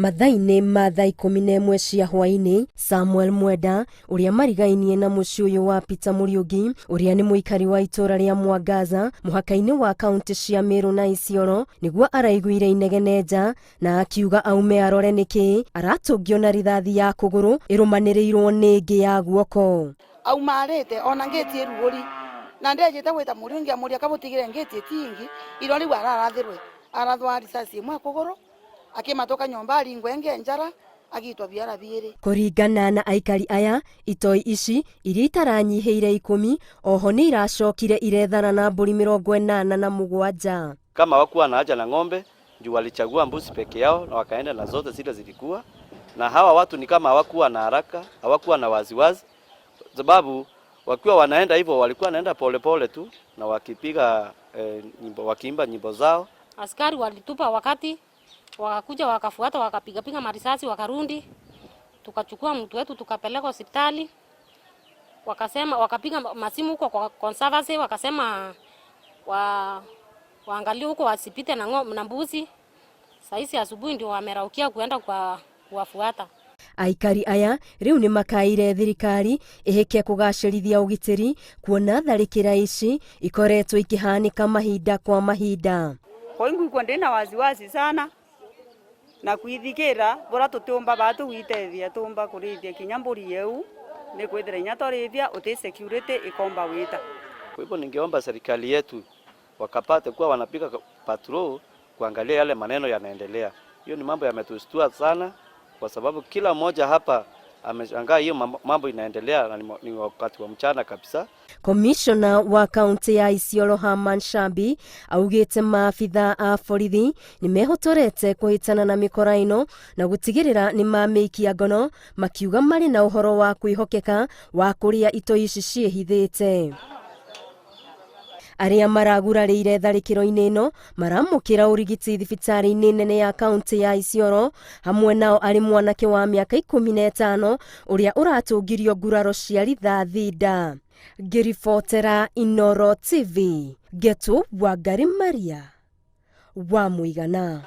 Mathaa-inĩ ma thaa 11 cia hwaĩ-inĩ, Samuel Mwenda ũrĩa marigainie na mũciĩ ũyũ wa Peter Mũriũngi ũrĩa nĩ mũikari wa itũũra rĩa Mwangaza mũhaka-inĩ wa kaunti cia Meru na Isiolo nĩguo araiguire inegene nja na akiuga aume arore nĩkĩ aratũngio na rithathi ya kũgũrũ ĩrũmanĩrĩirwo nĩ ĩngĩ ya guoko. Aumarĩte ona ngĩtie rugũri na ndejete gwĩta Mũriũngi amũria kamũtigĩre ngĩtie tingi iro rĩu ararathĩrwe arathwa risasi ĩmwe kũgũrũ akĩmatoka nyomba aringwe enge njara agitwa biara biĩrĩ. Kũringana na aikari aya, itoi ici iria itaranyihĩire 10 oho nĩ iracokire irethana na mbũri 87. Kama hawakuwa na haja na ng'ombe juu walichagua mbuzi peke yao na wakaenda na zote zile zilikuwa na hawa watu ni kama hawakuwa na haraka, hawakuwa na waziwazi, sababu wakiwa wanaenda hivyo walikuwa wanaenda polepole tu na wakipiga nyimbo, wakiimba nyimbo zao. Askari walitupa wakati wakakuja wakafuata wakapiga piga marisasi wakarundi, tukachukua mtu wetu tukapeleka hospitali, wakasema wakapiga masimu huko kwa conservancy, wakasema waangalie huko wasipite na ng'ombe na mbuzi. Saisi asubuhi ndio wameraukia kuenda kwa kuwafuata. Aikari aya rĩu nĩ makaire thirikari ĩhĩke kũgacĩrithia ũgitĩri kuona tharĩkĩra ici ikoretwo ikĩhanĩka mahinda kwa mahinda. Kwa hiyo ndina wasiwasi sana na kwithikira bora tutiumba batu gwitethia tumba kurithia kinya mburi yeu ni kwithira inya twarithia uti security ikomba wita. Kwa hivyo ningeomba serikali yetu wakapate kuwa wanapiga patrol kuangalia yale maneno yanaendelea. Hiyo ni mambo yametustua sana, kwa sababu kila mmoja hapa ameshangaa hiyo mambo inaendelea na ni wakati wa mchana kabisa. Komishona wa kaunti ya Isiolo Herman Shambi augite maabitha a borithi nĩ mehotorete kũhĩtana na mĩkora ĩno na gũtigĩrĩra nĩ mamĩikia ngono, makiuga marĩ na ũhoro wa kwĩhokeka wa kũrĩa itoi ici ciĩhithĩte. Arĩa maragurarĩire tharĩkĩro-inĩ ĩno maramũkĩra ũrigiti thibitarĩ-inĩ nene ya kaunti ya Isiolo, hamwe nao arĩ mwanake wa mĩaka 15 ũrĩa ũratũngirio nguraro cia rithathi nda. Ngĩribotera Inooro TV, Ngetu Wangari Maria wa Mũigana.